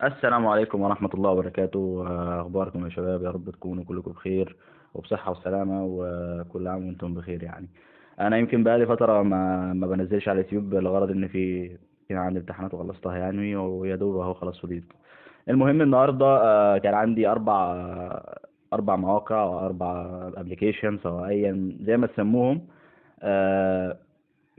السلام عليكم ورحمة الله وبركاته. أخباركم يا شباب؟ يا رب تكونوا كلكم بخير وبصحة وسلامة، وكل عام وأنتم بخير. أنا يمكن بقالي فترة ما بنزلش على اليوتيوب لغرض إن كان عندي امتحانات وخلصتها ويا دوب أهو خلاص فضيت. المهم النهاردة، كان عندي أربع مواقع أو أربع applications أو أيا زي ما تسموهم.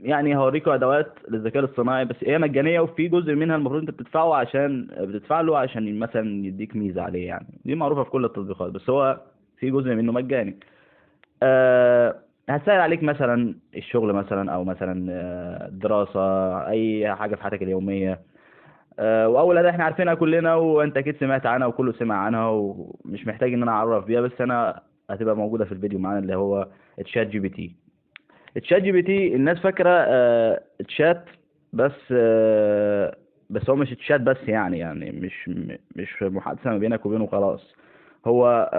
هوريكم ادوات للذكاء الاصطناعي، بس هي مجانية وفي جزء منها المفروض انت بتدفعه عشان بتدفع له عشان مثلا يديك ميزة عليه، دي معروفة في كل التطبيقات، بس هو في جزء منه مجاني. هتسهل عليك مثلا الشغل مثلا، او مثلا، دراسة، اي حاجة في حياتك اليومية. واول اداه احنا عارفينها كلنا وانت اكيد سمعت عنها وكله سمع عنها ومش محتاج ان انا اعرف بيها، بس انا هتبقى موجودة في الفيديو معانا، اللي هو تشات جي بي تي. تشات جي بي تي الناس فاكره، تشات بس، بس هو مش تشات بس، يعني مش محادثة ما بينك وبينه خلاص. هو،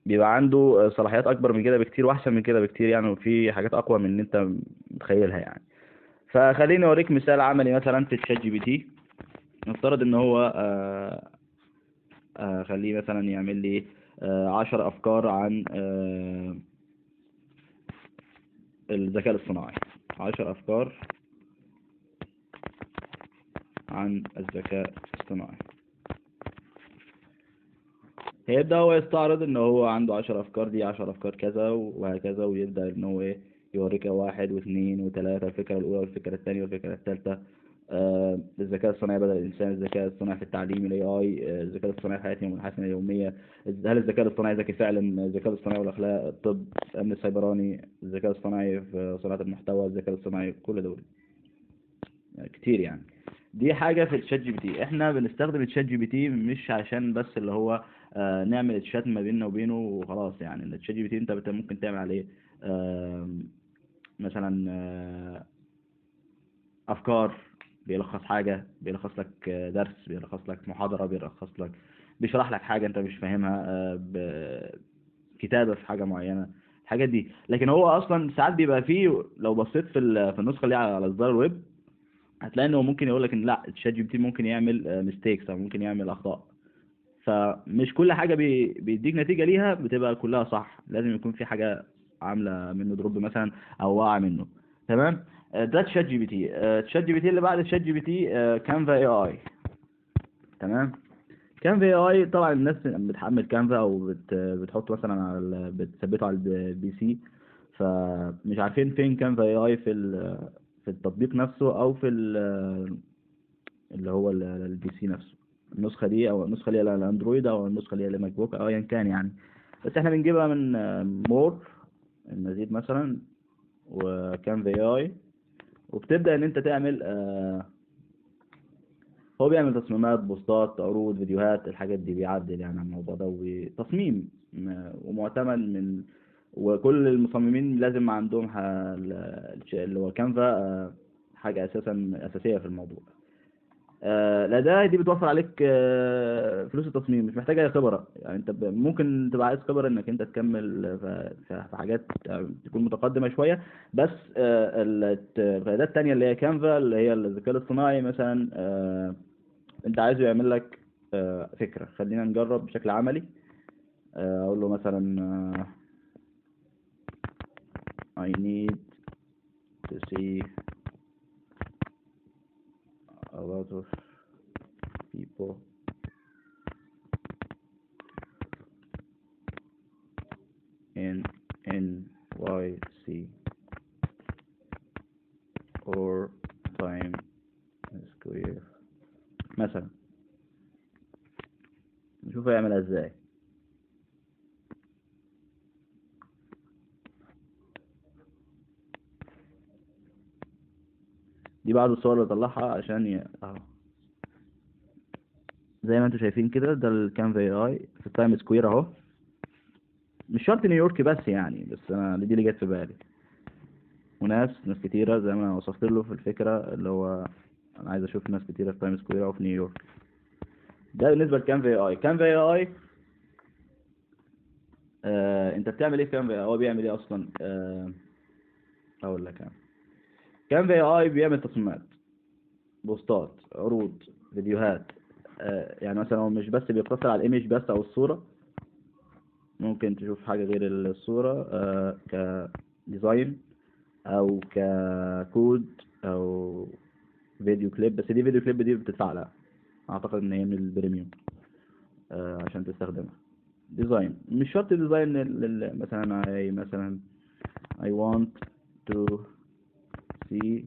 بيبقى عنده صلاحيات اكبر من كده بكتير واحسن من كده بكتير وفي حاجات اقوى من اللي انت متخيلها. فخليني اوريك مثال عملي مثلا في تشات جي بي تي. نفترض ان هو، خليه مثلا يعمل لي، 10 افكار عن، الذكاء الاصطناعي، 10 افكار عن الذكاء الاصطناعي. هيبدأ هو يستعرض ان هو عنده 10 افكار، دي 10 افكار كذا وهكذا، ويبدأ ان هو يوريك 1 واثنين وثلاثة، الفكرة الأولى والفكرة الثانية والفكرة الثالثة. الذكاء الاصطناعي بدل الإنسان، الذكاء الاصطناعي في التعليم، ال إيه آي، الذكاء الاصطناعي في حياتنا والحياة اليومية، هل الذكاء الاصطناعي ذكي فعلا، الذكاء الاصطناعي والأخلاق، الطب، الأمن السيبراني، الذكاء الاصطناعي في صناعة المحتوى، الذكاء الاصطناعي، كل دول كتير. دي حاجة في الشات جي بي تي. احنا بنستخدم الشات جي بي تي مش عشان بس اللي هو، نعمل تشات ما بيننا وبينه وخلاص. الشات جي بي تي انت ممكن تعمل عليه، مثلا، افكار، بيلخص حاجة، بيلخص لك درس، بيلخص لك محاضرة، بيشرح لك حاجة انت مش فاهمها، كتابة في حاجة معينة، الحاجات دي. لكن هو اصلا ساعات بيبقى فيه، لو بصيت في النسخة اللي على اصدار الويب، هتلاقي انه ممكن يقول لك ان لا، الشات جي بي تي ممكن يعمل، mistakes او ممكن يعمل اخطاء. فمش كل حاجة بيديك نتيجة ليها بتبقى كلها صح، لازم يكون في حاجة عاملة منه drop مثلا او واقعة منه. تمام؟ ده تشات جي بي تي. تشات جي بي تي اللي بعد تشات جي بي تي، كانفا اي اي. تمام؟ كانفا اي اي طبعا الناس بتحمل كانفا او بتحطه مثلا على بتثبته على البي سي، فمش عارفين فين كانفا اي اي في التطبيق نفسه او في اللي هو البي سي نفسه، النسخة دي او النسخة اللي هي الاندرويد او النسخة اللي هي الماك بوك او ايا كان. بس احنا بنجيبها من more المزيد مثلا وكانفا اي اي، وبتبدأ ان انت تعمل، هو بيعمل تصميمات، بوستات، عروض، فيديوهات، الحاجات دي، بيعدل على الموضوع ده، وتصميم ومعتمد من، وكل المصممين لازم عندهم اللي هو كانفا، حاجة أساسية في الموضوع. الأداة دي بتوفر عليك، فلوس التصميم، مش محتاجة أي خبرة. أنت ممكن تبقى عايز خبرة إنك أنت تكمل في حاجات تكون متقدمة شوية، بس، الأداة التانية اللي هي كانفا اللي هي الذكاء الاصطناعي مثلا، أنت عايزه يعمل لك، فكرة. خلينا نجرب بشكل عملي. أقول له مثلا، I need to see a lot of people in NYC or Times Square مثلا. نشوف هيعملها ازاي. دي بعض الصور اللي طلعها عشان اهو زي ما انتم شايفين كده، ده الكانفا اي اي في التايم سكوير اهو. مش شرط نيويورك بس بس انا دي اللي جت في بالي. وناس كتيرة زي ما وصفت له في الفكرة، اللي هو انا عايز اشوف ناس كتيرة في تايم سكوير او في نيويورك. ده بالنسبة لكانفا اي اي. كانفا اي اي، انت بتعمل ايه في كانفا اي اي؟ هو بيعمل ايه اصلا؟ اقول لك انا. كانفا اي اي بيعمل تصميمات، بوستات، عروض، فيديوهات، يعني مثلا هو مش بس بيقتصر على ال image بس او الصورة، ممكن تشوف حاجة غير الصورة ك design او ككود او video clip. بس دي video clip دي بتدفع لها، اعتقد ان هي من ال premium عشان تستخدمها. design مش شرط design مثلا I مثلا I want to see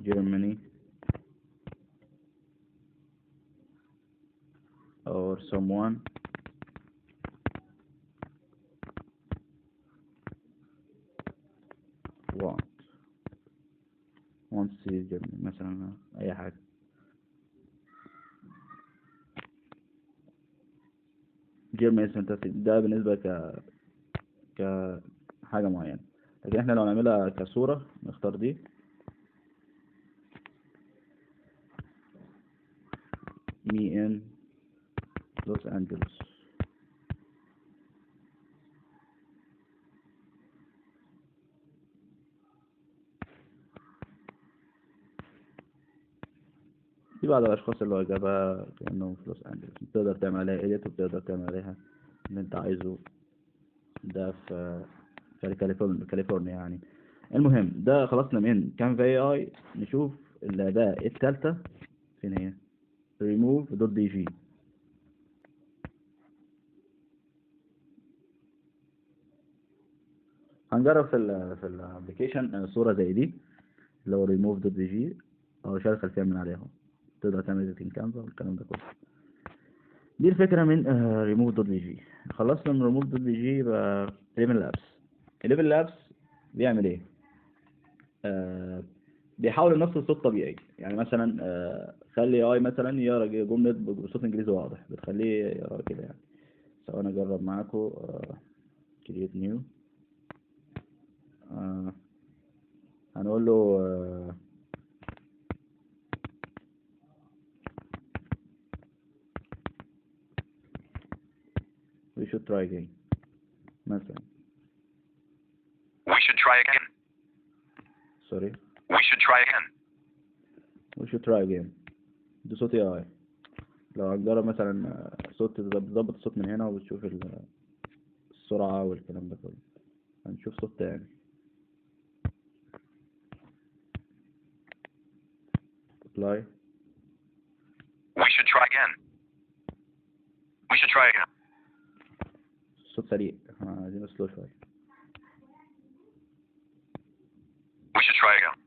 Germany or someone want to see Germany مثلا، أي حاجة. Germany is fantastic. ده بالنسبة كحاجة معينة، لكن احنا لو نعملها كصورة نختار دي. Me in Los Angeles. دي بعض الأشخاص اللي هو جابها كأنهم في لوس أنجلوس. بتقدر تعمل عليها edit وبتقدر تعمل عليها اللي أنت عايزه. ده في كاليفورنيا يعني. المهم ده خلصنا من Canva AI. نشوف الأداة التالتة فين هي؟ remove.bg. هنجرب في ال application صورة زي دي اللي هو remove.bg او شال الخلفية من عليها، تقدر تعمل editing Canva والكلام ده كله. دي الفكرة من remove.bg. خلصنا من remove.bg، يبقى 11 Labs. 11 Labs بيعمل ايه؟ بيحول النص لصوت طبيعي. يعني مثلا خلي AI مثلا يقرا جملة بصوت انجليزي واضح، بتخليه يقرا كده يعني. سواء انا اجرب معاكم create new، هنقول له we should try again مثلا. We should try again. Sorry. We should try again. We should try again. ده صوت AI. لو هنجرب مثلا صوت، تظبط الصوت من هنا وتشوف السرعة والكلام ده كله. هنشوف صوت تاني. Apply. We should try again. We should try again. الصوت سريع، احنا عايزينه سلو شوية. We should try again.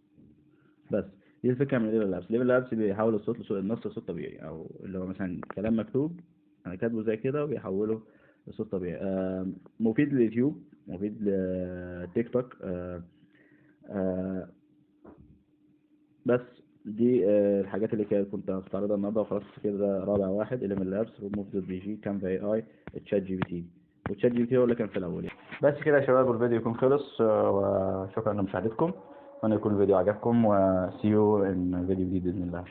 بس دي الفكرة من 11 Labs. 11 Labs بيحول الصوت لصوت النص لصوت طبيعي، او اللي هو مثلا كلام مكتوب انا كاتبه زي كده وبيحوله لصوت طبيعي. مفيد لليوتيوب، مفيد لتيك توك. بس دي الحاجات اللي كنت هستعرضها النهارده. وخلاص كده رابع واحد 11 Labs، remove.bg، Canva AI، ChatGPT. و ChatGPT هو اللي كان في الاول يعني. بس كده يا شباب، والفيديو يكون خلص، وشكرا لمشاهدتكم، اتمنى يكون الفيديو عجبكم، و see you in فيديو جديد باذن الله.